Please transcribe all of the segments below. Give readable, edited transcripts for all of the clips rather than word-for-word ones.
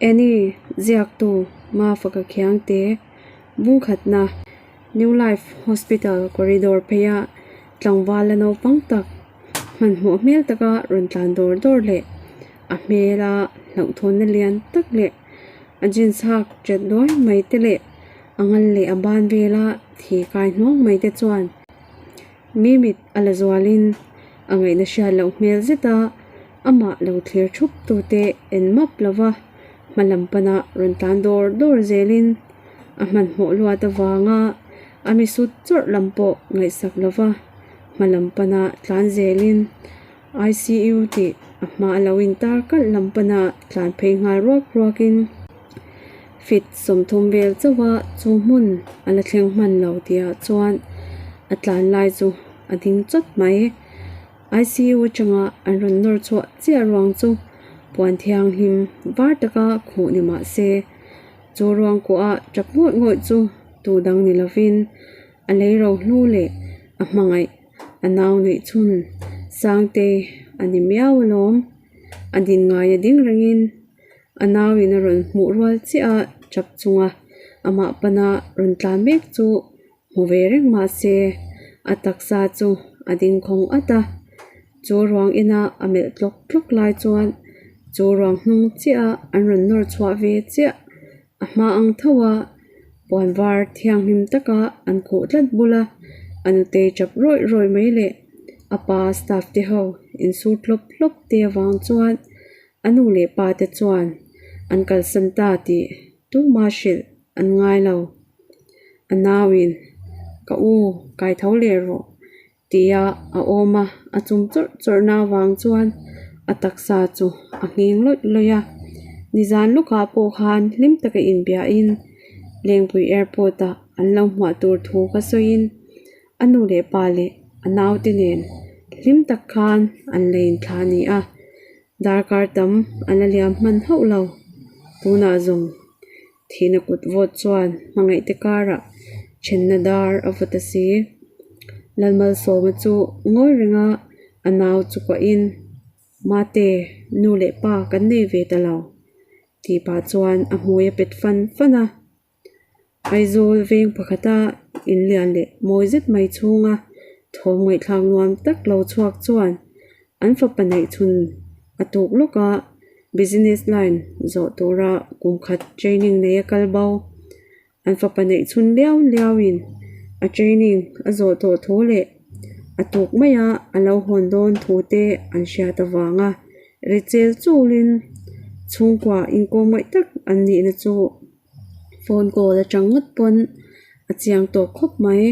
Annie, Ziaktu, Mafaka Khiangte, Bungkhatna, New Life Hospital corridor pheia tlangval la naupang tak hmanhmawh hmel taka rawn tlan dawr dawr leh a hmela hlauhthawnna lian tak leh a jeans hak chat duai mai te leh a ngal leh a ban vela thi kai hnuang mai te chuan mi mit a la zualin a ngaihna hriat loh hmel zet a, amah lo thlir thup tute en map lova hma lam pana rawn tlan dawr dawr zelin a hmanhmawh luat avanga a mi sut chawrh lam pawh ngaihsak lova hma lam pana tlan zelin I_C_U tih a hma a lo intar kalh lam pana tlan phei nghal ruak ruakin feet 30 vel chauh a chu hmun a la thleng hman lo tih ah chuan a tlan lai chu a ding chawt mai. I_C_U atanga an rawn nawr chhuah chiah ruang chu puan thianghlim var taka khuh ni mah se chu ruang kuah ah tap ngawih ngawih chu tu dang ni lovin a lei ro hlu leh a hmangaih a nau neih chhun Sangte a ni miau alawm. A din ngai a ding rengin a nauin a rawn hmuh rual chiah a tap chunga amah pana rawn tlan mek chu hmu ve reng mah se a taksa chu a ding khawng at a. Chu ruang ina a melh tlawk tlawk lai chuan chu ruang hnung chiah a an rawn nawr chhuah ve chiah a hma ang tho a puan var thianghlim taka an khuh tlat bula a nute chap rawih rawih mai leh a pa staff te ho insur hlawp hlawp te avang chuan a nu leh pa te chuan an kalsan ta tih tuma hrilh an ngai lo. A nauin ka u kai tho leh rawh tia a awm a, a chum chawrh chawrh na avang chuan a taksa chu a nghing lawih lawih a. Nizan lawkah pawh khan hlim taka inbiahin Lengpui airport ah an lo hmuah tur thu ka sawiin a nu leh pa leh a naute nen hlim tak khan an la inthlah a ni a. Darkar tam a la liam hman hauh lo. Tunah zawng thihna kut vawt chuan hmangaihte karah thenna dar a vawt a si. Lalmalsawma chu ngawi renga a nau chu kuahin, Mate, nu leh pa kan nei ve ta lo, tih pah chuan a hmui a pet fan fan a. Aizawl veng pakhata inlian leh mawi zet mai chhunga thawm ngaihthlak nuam tak lo chhuak chuan an fapa neih chhun a tuk lawk a, business line zawh tura kum khat training nei a kal bo. An fapa neih chhun liau liauin a training a zawh tawh thu leh a tuk maia a lo hawn dawn thu te an hriat avanga ri chel chulin chhungkua inkawm ngaih tak an nihna chu phone call atang ngawt pawn a chiang tawh khawp mai.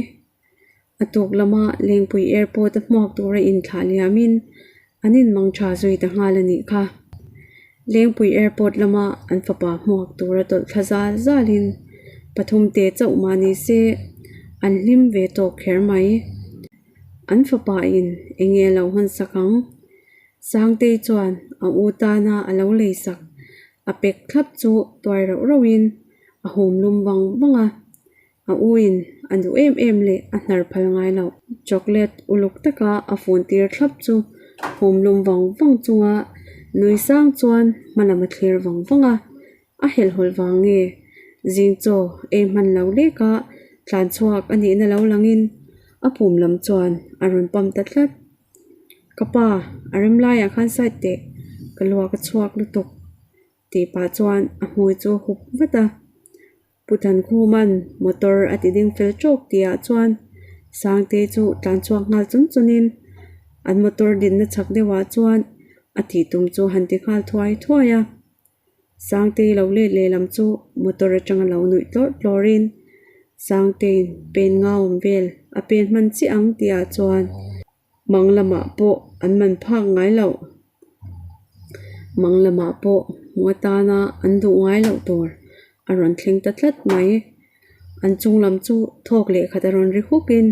A tuk lama Lengpui airport a hmuak tura inthlah liamin an inmang tha zui ta nghal a nih kha. Lengpui airport lama an fapa hmuak tura tawlh thla zal zalin pathum te chauh mah ni se an hlim ve tawk kher mai. An fapa in eng nge lo hawn sak ang? Sangtei chuan a u tana a lo lei sak a pek thlap chu tuai rauh rauhin a hum lum vang vang a. A uin a duh em em leh a hnar phal ngai loh. Chocolate uluk taka a fun tir thlap chu hum lum vang vang chunga nui sang chuan hma lam a thlir vang vang a. A helhhawlh vang nge zing chaw ei hman lo lek a tlan chhuak a nihna lo langin a pum lam chuan a rawn pam ta tlat. Ka pa, a rem laiah khan side teh ka luak a chhuak lutuk tih pah chuan a hmui chu a hup vat a. Pu Thankhuma'n motor a ti ding fel tawk tihah chuan Sangtei chu tlan chhuak nghal chun chunin an motor dinna chhak deuhah chuan a tih tum chu han ti nghal thuai thuai a. Sangtei lo let lehlam chu motor atanga lo nuih tlawrh tlawrin Sangtei'n pen ngauam vel a pen hman chiah ang tihah chuan Mang lamah pawh an man phak ngai loh. Mang lamah pawh hmuh atana an duh ngai loh tur a rawn thleng ta tlat mai. An chung lam chu thawk leh khat a rawn ri hukin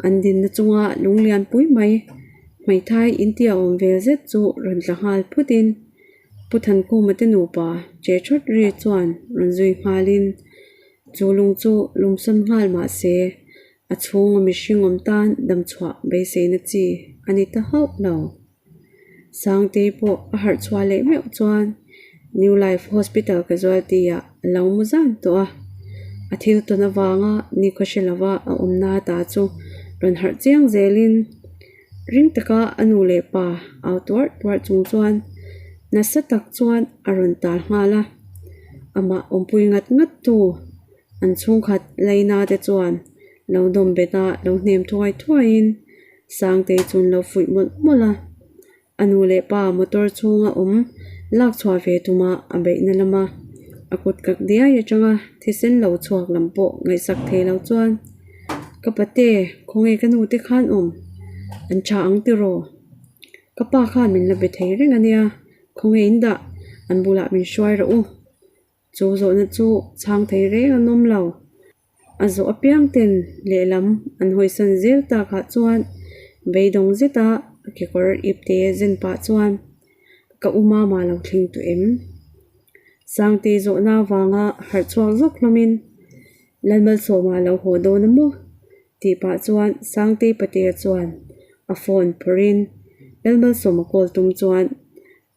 an dinna chunga lung lian pui mai hmeithai intia awm vel zet chu rawn tla nghal phutin Pu Thankhuma te nupa che thawt ri chuan rawn zui nghalin chu lung chu lungsawn nghal mah se A chhunga mihring awm tan damchhuah beiseina chi a ni ta hauh lo. Sangtei pawh a harh chhuah leh meuh chuan New Life Hospital Casualty ah a lo mu zan tawh a. A thil tawn avanga nikhaw hre lova a awmna ta chu rawn harh chiang zelin ring taka a nu leh pa au tuarh tuarh chung chuan nasa tak chuan a rawn tal nghal a. Amah awmpui ngat ngat tu an chhungkhat Laina te chuan lo dawm bet a, lo hnem thuai thuaiin Sangtei chu an lo fuih mawlh mawlh a. A nu leh pa motor chhunga awm lak chhuah ve tuma a beihna lama a kut kak diai atanga thisen lo chhuak lam pawh ngaihsak thei lo chuan, Ka pate, khawnge ka nu te khan awm? An tha ang tiraw? Ka pa khan min la be thei reng a nia, khawnge in dah? An bulah min hruai rawh u. Chu zawhna chu chhang thei reng an awm lo. A zawh apiang ten lehlam an hawisan zel takah chuan beidawng zeta a kekawr ipte zen pah chuan ka u mama lo thleng tawh em? Sangtei zawhna avanga harh chhuak zawk hlawmin Lalmalsawma lo haw dawn a maw? tih pah chuan Sangtei patea chuan a phone phawrhin Lalmalsawma call tum chuan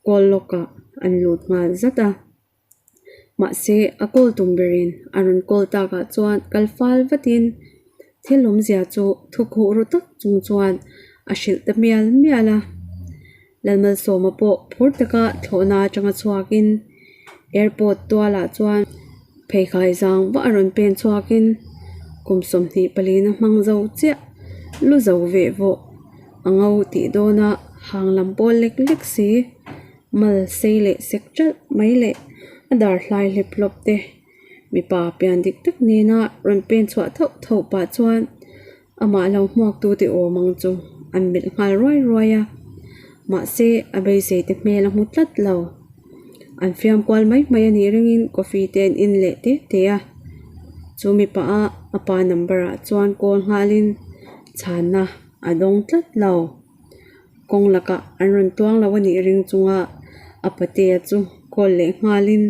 call lawkah an lut nghal zat a. Mahse, a call tum berin a rawn call takah chuan kal fal vatin thil awmzia chu thukhuh ru tak chung chuan a hrilh ta mial mial a. Lalmalsawma pawh phur taka thlawhna atanga chhuakin airport tualah chuan pheikhai zang vah a rawn pen chhuakin kum 24 na hmang zo chiah lu zo veh vawh a ngo tih dawna hang lam pawl lek lek si. Mal sei leh sek ṭalh mai leh a dar hlai hlep hlawp te mipa pian dik tak nena rawn pen chhuah thauh thauh pah chuan amah lo hmuak tu te awm ang chu an melh nghal ruai ruai a, mahse a beisei te hmel a hmu tlat lo. An fiam kual mai mai a nih ringin coffee te an in leh te te a, chu mipa a a pa number ah chuan call nghalin chhanna a dawng tlat lo. Kawng lakah an rawn tuang lo a nih ring chunga a patea chu call leh nghalin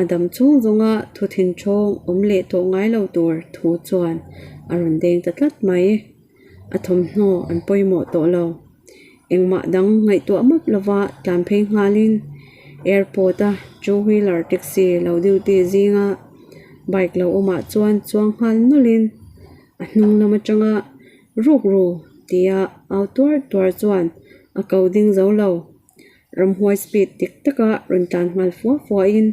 a dam chhung zawnga thu thin thawng awm leh tawh ngai lo tur thu chuan a rawn deng ta tlat mai. A thawmhnaw an pawimawh tawh lo. Engmah dang ngaihtuah map lova tlan phei nghalin airport a two wheeler taxi lo duty zinga bike lo awmah chuan chuang nghal nawlhin a hnung lam atanga Ruk ru! tia au tuar tuar chuan a ko ding zo lo. Ramhuai speed dik taka rawn tlan nghal fua fuahin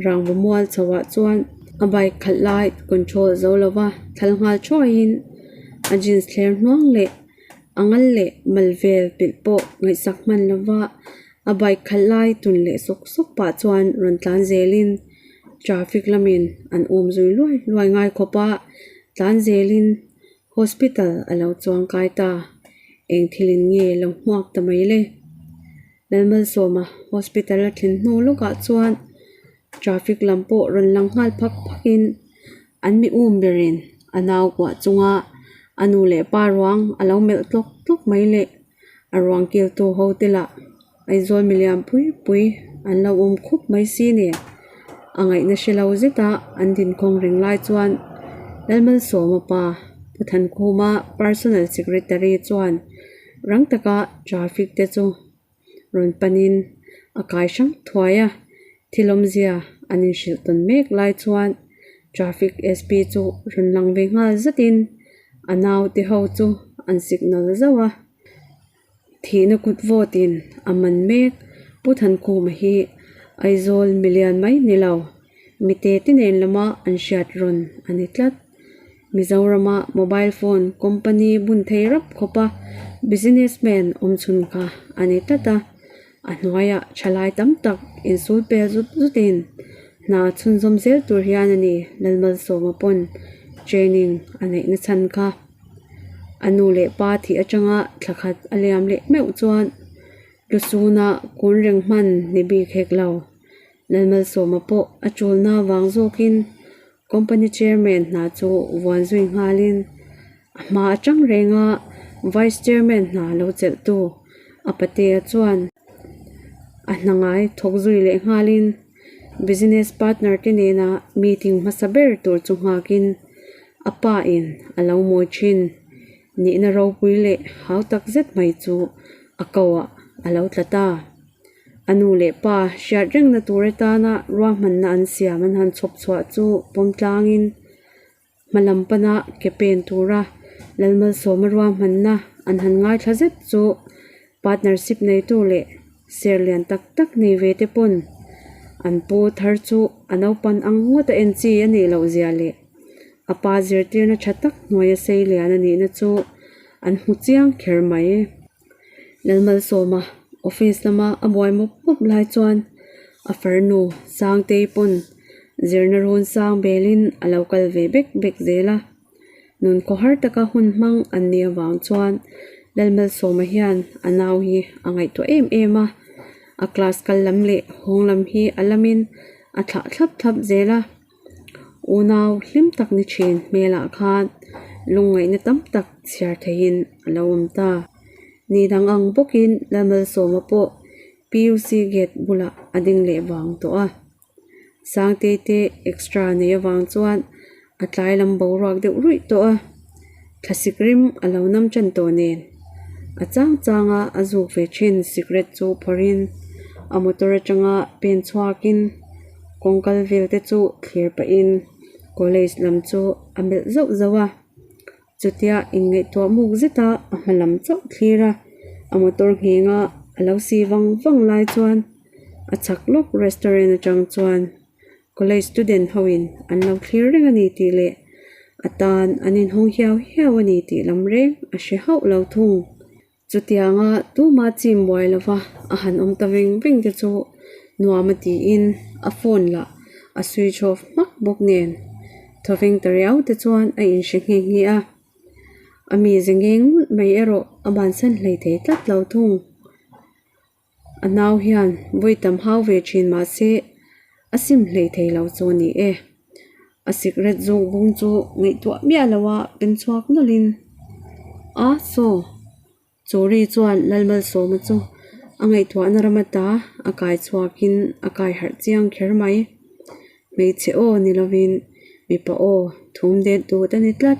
rangva mual chhoah chuan a bike khalh lai control zo lova thal nghal thuaiin a jeans thler hnuang leh a ngal leh mal vel pilh pawh ngaihsak hman lova a bike khalh lai tun leh sawk sawk pah chuan rawn tlan zelin traffic lamin an um zui luai luai ngai khawp a, tlan zelin Hospital a lo chuang kai ta. Eng thilin nge lo hmuak ta mai le? Lalmalsawma hospital a thlen hnu lawkah chuan traffic lam pawh rawn lang nghal phak phakin an mi um berin a nau kuah chunga a nu leh pa ruang a lo melh tlawk tlawk mai le. A ruang kiltu ho te lah Aizawl milian pui pui an lo awm khup mai si nen a ngaihna hre lo zeta an dinkhawng reng lai chuan Lalmalsawma pa Pu Thankhuma personal secretary chuan rang taka traffic te chu rawn panin a kai hrang thuai a, thil awmzia an inhrilh tawn mek lai chuan traffic SP chu rawn lang ve nghal zatin a naute ho chu an signal zauh a. Thihna kut vawtin a man mek. Pu Thankhuma hi Aizawl milian mai ni lo, mite te nen lama an hriat rawn a ni tlat. Mizorama mobile phone company bun thei rap khawpa businessman awm chhun kha a ni tlat a, a hnuaiah thalai tam tak insul pel zut zutin hna chhunzawm zel tur hian a ni Lalmalsawma pawn training a neihna chhan kha. A nu leh pa thih atanga thla khat a liam leh meuh chuan lusuna kun reng hman ni bik hek lo. Lalmalsawma pawh a chulna vang zawkin company chairman hna chu vuan zui nghalin a hma atang renga vice chairman hna lo chelhtu a patea chuan a hna ngai thawk zui leh nghalin business partner te nena meeting hmasa ber tur chu nghakin A pa in a lo mawi thin. Nihna ropui leh hau tak zet mai chu a ko ah a lo tla ta. A nu leh pa hriat rengna tur atana ruahmanna an siam an han chhawp chhuah chu pawm tlangin hma lam pana ke pen tura Lalmalsawma ruahmanna an han ngaithla zet chu partnership neitu leh ser lian tak tak nei ve te pawn an pu thar chu a naupan ang ngawt a en chi a nih loh zia leh a pa zirtirna tha tak hnuaia sei lian a nihna chu an hmu chiang kher mai. Lalmalsawma office lama a buai mawp mawp lai chuan a farnu Sangtei pawn zirna rawn sang belin a lo kal ve bek bek zel a. Nun khawhar taka hun hmang an nih avang chuan Lalmalsawma hian a nau hi a ngaihtuah em em a, a class kal lam leh hawng lam hi a lamin a thlah thlap thlap zel a. Unau hlim tak ni thin hmelah khan lungngaihna tam tak chhiar theihin a lo awm ta. Ni dang ang bawkin Lalmalsawma pawh PUC gate bulah a ding leh vang tawh a. Sangtei te extra nei avang chuan a tlai lam boruak deuh ruih tawh a, thlasik rim a lo nam tan tawh nen a chang chang a a zuk ve thin sikret chu phawrhin a motor atanga pen chhuakin kawng kal vel te chu thlir pahin college lam chu a melh zauh zauh a. Chutia inngaihtuah muk zeta a hma lam chauh thlir a, a motor nghenga a lo si vang vang lai chuan a chhak lawk restaurant atang chuan college student ho in an lo thlir reng a ni tih leh a tan an inhawng hiau hiau a ni tih lam reng a hre hauh lo thung. Chutianga tuma chim buai lova a han awm ta veng veng te chu nuam a tiin a phone lah a switch off hmak bawk nen thawveng ta riau te chuan a inhre nghe nghe a. A mize ngeng ngulh mai erawh a bansan hlei thei tlat lo thung. A nau hian vawi tam hau ve thin mahse a sim hlei thei lo chu a ni e. A sikret zawk bung chu ngaihtuah miah lo a pen chhuak nawlhin a saw Chawri chuan Lalmalsawma chu a ngaihtuahna ram ata a kai chhuakin a kai harh chiang kher mai. Hmeichhe aw ni lovin mipa aw thum det dut a ni tlat.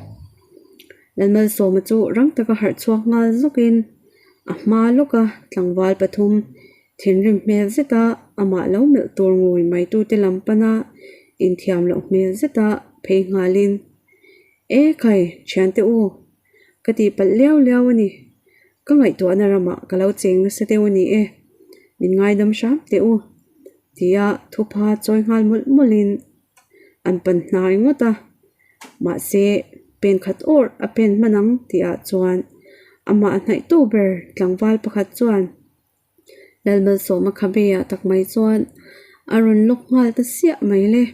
Lalmalsawma chu rang taka harh chhuak nghal zawkin a hma lawka tlangval pathum thinrim hmel zeta amah lo melh tur ngui mai tute lam pana inthiam loh hmel zeta phei nghalin, E khai, thiante u, ka tihpalh liau liau a ni. Ka ngaihtuahna ramah ka lo cheng nasa deuh a ni e, min ngaidam hram teh u, tia thupha chawi nghal mawlh mawlhin an pan hnai ngawt a, mahse pen khat awrh a pen hman ang tih ah chuan amah hnaih tu ber tlangval pakhat chuan Lalmalsawma khabe ah tak mai chuan a rawn lawk nghal ta siah mai le.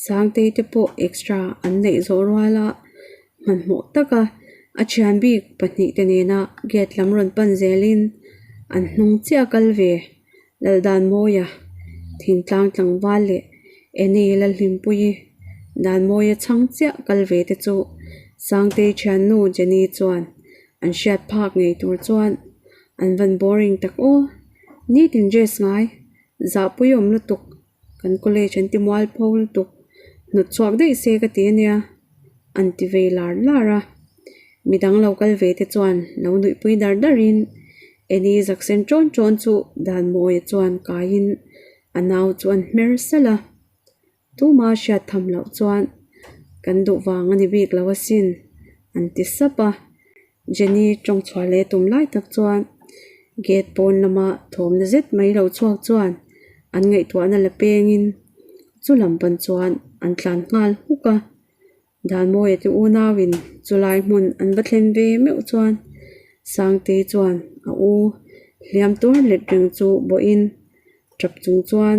Sangtei te pawh extra an neih zawh rual a hmanhmawh taka a thian bik pahnih te nena gate lam rawn pan zelin an hnung chiah kal ve. Laldanmawia, Thingtlang tlangval leh Annie Lalhlimpuii, Danmawia chhang chiah kal ve te chu Sangtei thiannu Jenny chuan an hriat phak ngei tur chuan an van boring tak aw. Nitin dress ngai, zahpui awm lutuk, kan college an ti mualpho lutuk, hnawt chhuak daih se ka ti ania an ti vei lar lar a. Midang lo kal ve te chuan lo nuihpui dar darin Annie zaksen ṭawn ṭawn chu Danmawia chuan kaiin a nau chu an hmer salh a. Tuma hriat tham loh chuan kan duh vang a ni bik lo asin an ti sap a. Jenny tawng chhuah leh tum lai tak chuan gate pawn lama thawmna zet mai lo chhuak chuan an ngaihtuahna la pengin chu lam pan chuan an tlan nghal huk a. Danmawia te unauin chulai hmun an va thlen ve meuh chuan Sangtei chuan a u hliam tuar let reng chu bawhin tap chung chuan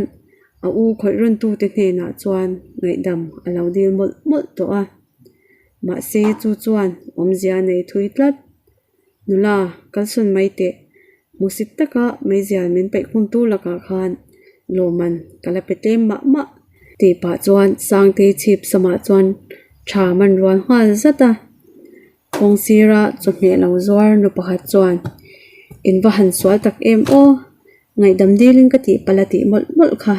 a u khawih rawn tute hnenah chuan ngaihdam a lo dil mawlh mawlh tawh a. Mahse chu chuan awmzia nei thui tlat. Nula, kalsawn mai teh. Hmusit taka meizial min peih khumtu lakah khan lawmman ka la pe tlem mah mah. Tih pah chuan Sangtei chhip samah chuan tha man rual nghal zat a. Kawng sira chawhmeh lo zuar nu pakhat chuan, In va han sual tak em aw, ngaihdam dilin ka tih palh a tih mawlh mawlh kha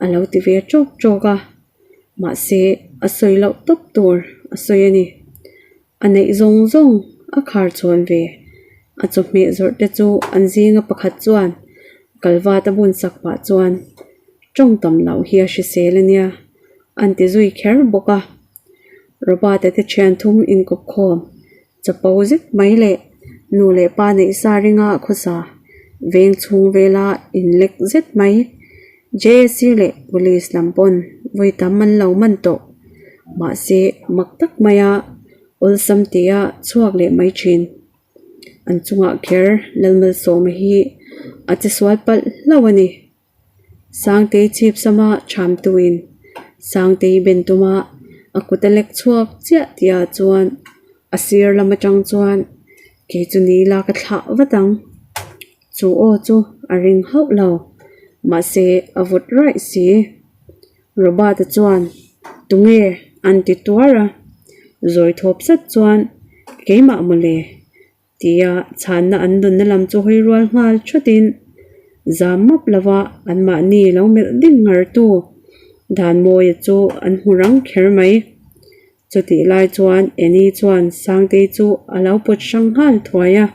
a lo ti ve tawk tawk a. Mahse, a sawi loh tawp tur a sawi a ni. A neih zawng zawng a khar chhawn ve. A chawhmeh zawrh te chu an zinga pakhat chuan Kalvat a bun sak pah chuan tawng tam loh hi a hrisel a nia an ti zui kher bawk a. Robert-a te thian thum inkawp khawm chapo zet mai leh nu leh pa neih sa ringa khawsa veng chhung vela inlek zet mai JSC leh police lam pawn vawi tam an lo man tawh. Mahse mak tak maia awlsam tia chhuak leh mai thin. An chungah kher Lalmalsawma hi a che sual palh hlauh a ni. Sangtei chhip sama chham tuin Sangtei ben tuma a kut a lek chhuak chiah tihah chuan a sir lam atang chuan kei chu ni ila ka thlah vat ang. Chu aw chu a ring hauh lo mahse a vawt raih si. Robert-a chuan tunge an ti tuar a, zawi thawp zat chuan keimah mawle Tia chhanna an dawnna lam chu hawi rual nghal thatin zam map lova anmahni lo melh ding ngartu Danmawia chu an hmu rang kher mai. Chutih lai chuan Annie chuan Sangtei chu a lo pawt hrang nghal thuai a.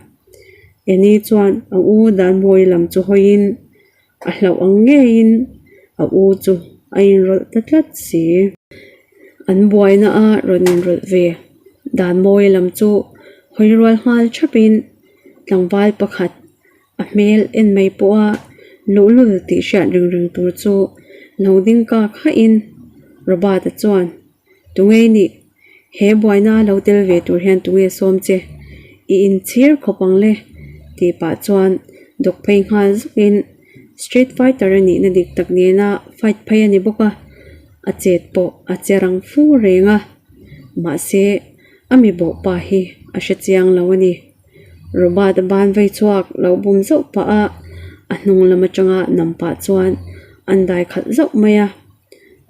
Annie chuan a u Danmawia lam chu hawiin a hlauh ang ngeiin a u chu a inrawlh ta tlat si. An buaina a rawn inrawlh ve dan mawi lam chu hawi rual nghal thapin tlangval pakhat a hmel en mai pawha luhlul tih hriat ring reng tur chu lo ding kak hahin Robert-a chuan Tunge i nih? He buaina lo tel ve tur hian tunge sawm che? I inchhir khawp ang le? tih pah chuan dawk phei nghal zukin Street Fighter a nihna dik tak nena fight phei a ni bawk a, a chet pawh a che rang fu reng a, mahse a mi bawh pa hi a hre chiang lo a ni. Robert a ban vei chhuak lo bum zauh pah a, a hnung lam atanga nam pah chuan an dai khalh zauh mai a.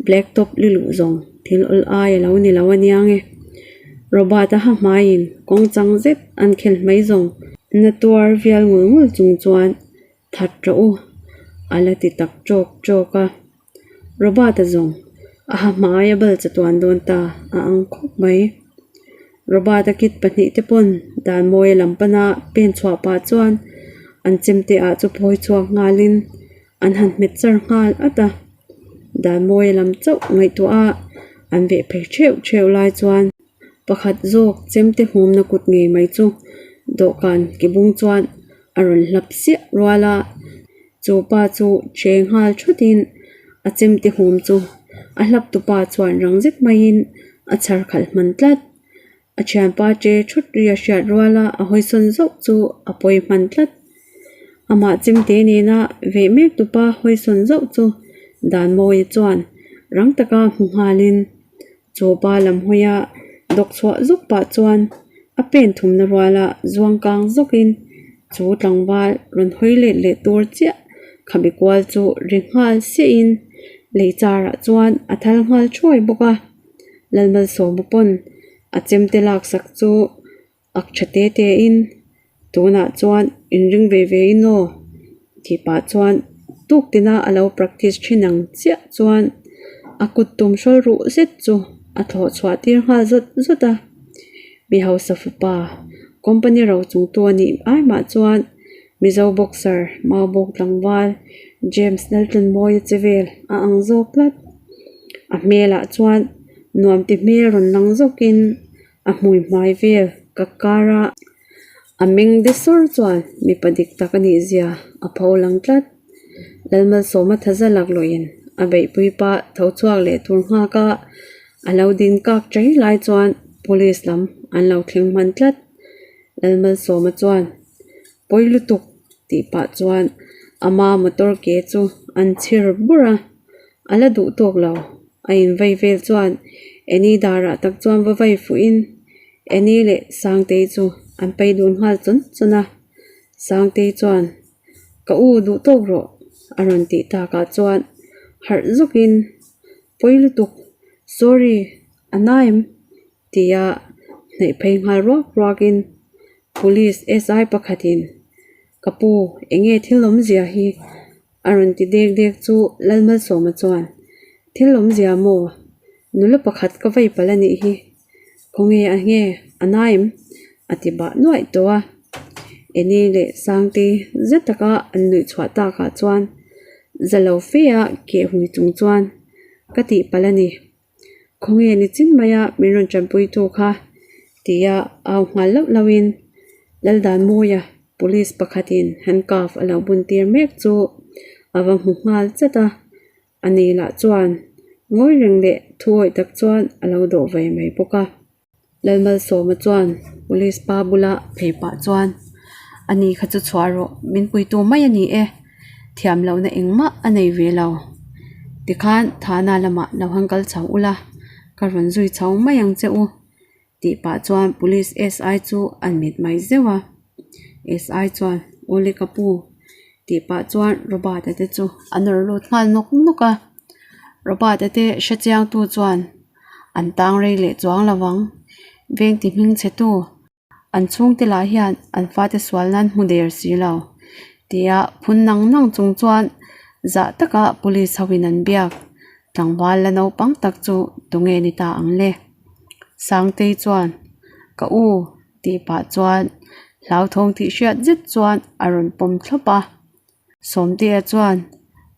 Black top li luh zawng thil awl ai a lo ni lo a nia nge. Robert a ha hmaiin kawng chang zet an khel hmai zawng. Na tuar vial ngul ngul chung chuan that rawh u a la ti tak tawk tawk a. Robert a zawng a ha hmai a bal chatuan dawn ta a ang khawp mai. Robert a kit pahnihte pawn dan mawi a lam pana pen chhuah pah chuan an chemte ah chu phawi chhuak nghalin An han hmet char nghal at a, dan mawi lam chauh ngaihtuah a an veh phei theuh theuh lai chuan pakhat zawk chemte hmawmna kut ngei mai chu dawhkan ke bung chuan a rawn hlap siah rual a, chu pa chu che nghal thutin a chemte hmawm chu a hlap tupa chuan rang zet maiin a chhar khalh hman tlat. A thianpa che thut ri a hriat ruala a hawisawn zauh chu a pawi hman tlat. Amah chemte nena veh mek tupa hawisawn zauh chu Danmawia chuan rang taka hmu nghalin chu pa lam hawia dawk chhuah zuk pah chuan a pen thumna ruala zuang kang zawkin chu tlangval rawn hawi let leh tur chiah khabe kual chu ri nghal siahin lei charah chuan a thal nghal thuai bawk a. Lalmalsawma pawn a chemte laksak chu ak tha te te in tunah chuan inring ve ve in aw tih pah chuan tuk tina a lo practice thin ang chiah chuan a kut tum hrawl ruh zet chu a thlawh chhuah tir nghal zawt zawt a. Mi hausa fapa company ro chung tu a nih ai mah chuan Mizo boxer Maubawk tlangval James Laltlanmawia che vel a ang zawk tlat. A hmelah chuan nuam ti hmel rawn lang zawkin a hmui hmai vel ka kar a, a meng de sawr chuan mipa dik tak a nih zia a pho lang tlat. Lalmalsawma thaza laklawhin a beihpui pah tho chhuak leh tur nghak a, a lo din kak chai lai chuan police lam an lo thleng hman tlat. Lalmalsawma chuan pawi lutuk tih pah chuan ama motor ke chu an chhir bur a, a la duh tawk lo. A invei vel chuan Annie darah tak chuan va vai fuhin Annie leh Sangtei chu an pai dun nghal chawn chawn a. Sangtei chuan Ka u duh tawk rawh a rawn tih takah chuan harh zawkin pawi lutuk sorry a naim tia hnaih phei nghal ruak ruakin police SI pakhatin ka pu enge thil awmzia hi a rawn ti dek dek chu Lalmalsawma chuan thil awmzia maw nula pakhat ka vei palh a nih hi khawnge a nge a naim a ti bah nuaih tawh a. Eni leh Sangtei zet taka an nuih chhuah takah chuan za lo fe a keh hui chung chuan ka tihpalh a ni. Khawnge ni chin maia min rawn tanpuitu kha tia au nghal lauh lauhin Laldanmawia police pakhatin handcuff a lo bun tir mek chu a va hmu nghal chat a, a ni lah chuan ngawi reng leh thuawih tak chuan a lo dawh ve mai bawk a. Lalmalsawma chuan police pa bula phei pah chuan a ni kha chu chhuah rawh min puitu mai a ni e thiam lohna engmah a nei ve lo tikhan thana lamah lo han kal chho ula ka rawn zui chho mai ang che u tih pah chuan police SI chu an mit mai zeuh a SI chuan awle ka pu tih pah chuan Robert a te chu a nawr lut nghal nawk nawk a Robert a te hrechiang tu chuan. An tang rei leh chuang lo vang. Veng ti hming chhe tu. An chhungte lah hian an fate sual nan hmu der si lo. Tia phun nang nang chung chuan zah taka police ho in an biak. Tlangval la naupang tak chu tunge ni ta ang le. Sangtei chuan ka u tih pah chuan hlauthawng tih hriat zet chuan a rawn pawm thlawp a. Sawmtea chuan,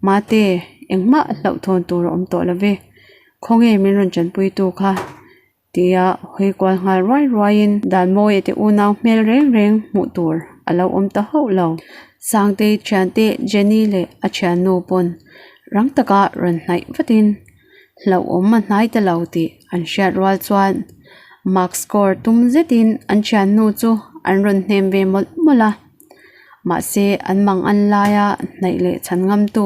Mate, engmah hlauhthawn tur a awm tawh lo ve, khawnge min rawn tanpuitu kha? tia hawi kual nghal ruai ruaiin Danmawia te unau hmel reng reng hmuh tur a lo awm ta hauh lo. Sangtei thiante Jenny leh a thiannu pawn rang taka rawn hnaih vatin hlauhawm a hnai ta lo tih an hriat rual chuan mark score tum zetin an thiannu chu an rawn hnem ve mawlh mawlh a. Mahse, an mang an laia hnaih leh chhan ngamtu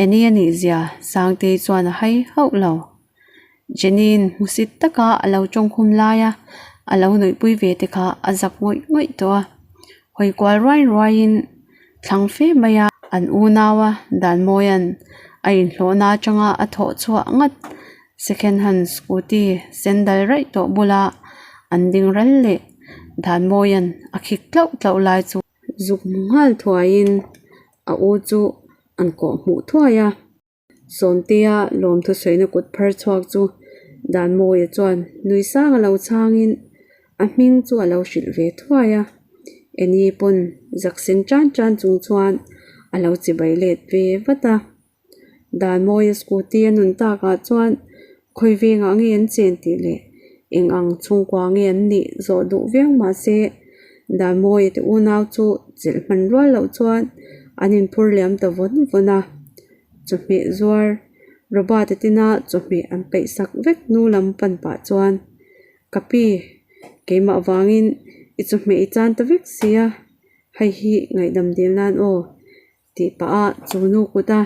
Annie a nih zia Sangtei chuan a hai hauh lo. Jenny-in hmusit taka a lo tawngkhum laia a lo nuihpui ve te kha a zak ngawih ngawih tawh a. Hawi kual ruai ruaiin thlang fe mai a, an unaua Danmawia'n a inhlawhna atanga a thawh chhuah ngat second hand scooty sandal raih tawh bula an ding ral leh Danmawia'n a khik tlauh tlauh lai chu zuk hmu nghal thuaiin a u chu an kawh hmuh thuai a. Sawmtea lawmthu sawina kut phar chhuak chu Danmawia chuan nui sang a lo chhangin a hming chu a lo hrilh ve thuai a. Eni pawn zaksen tan tan chung chuan a lo chibai let ve vat a. Danmawia scooty a nun takah chuan khawi vengah nge an chen tih leh eng ang chhungkua nge an nih zawh duh viau mahse Danmawia te unau chu chelh hman rual loh chuan an inphur liam ta vawn vawn a. Chawhmeh zuar Robert-a tina chawhmeh an peih sak vek hnu lam pan pah chuan Ka pi, keimah vangin i chawhmeh i chan ta vek sia, hei hi ngaihdam dil nan aw. Tih pah a chu nu kut a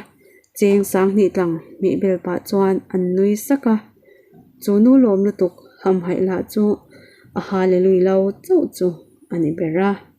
cheng sanghnih tlang hmih bel pah chuan an nui sak a, chu nu lawm lutuk hamhaih lah chu a hallelujah lo chauh chu a ni ber a.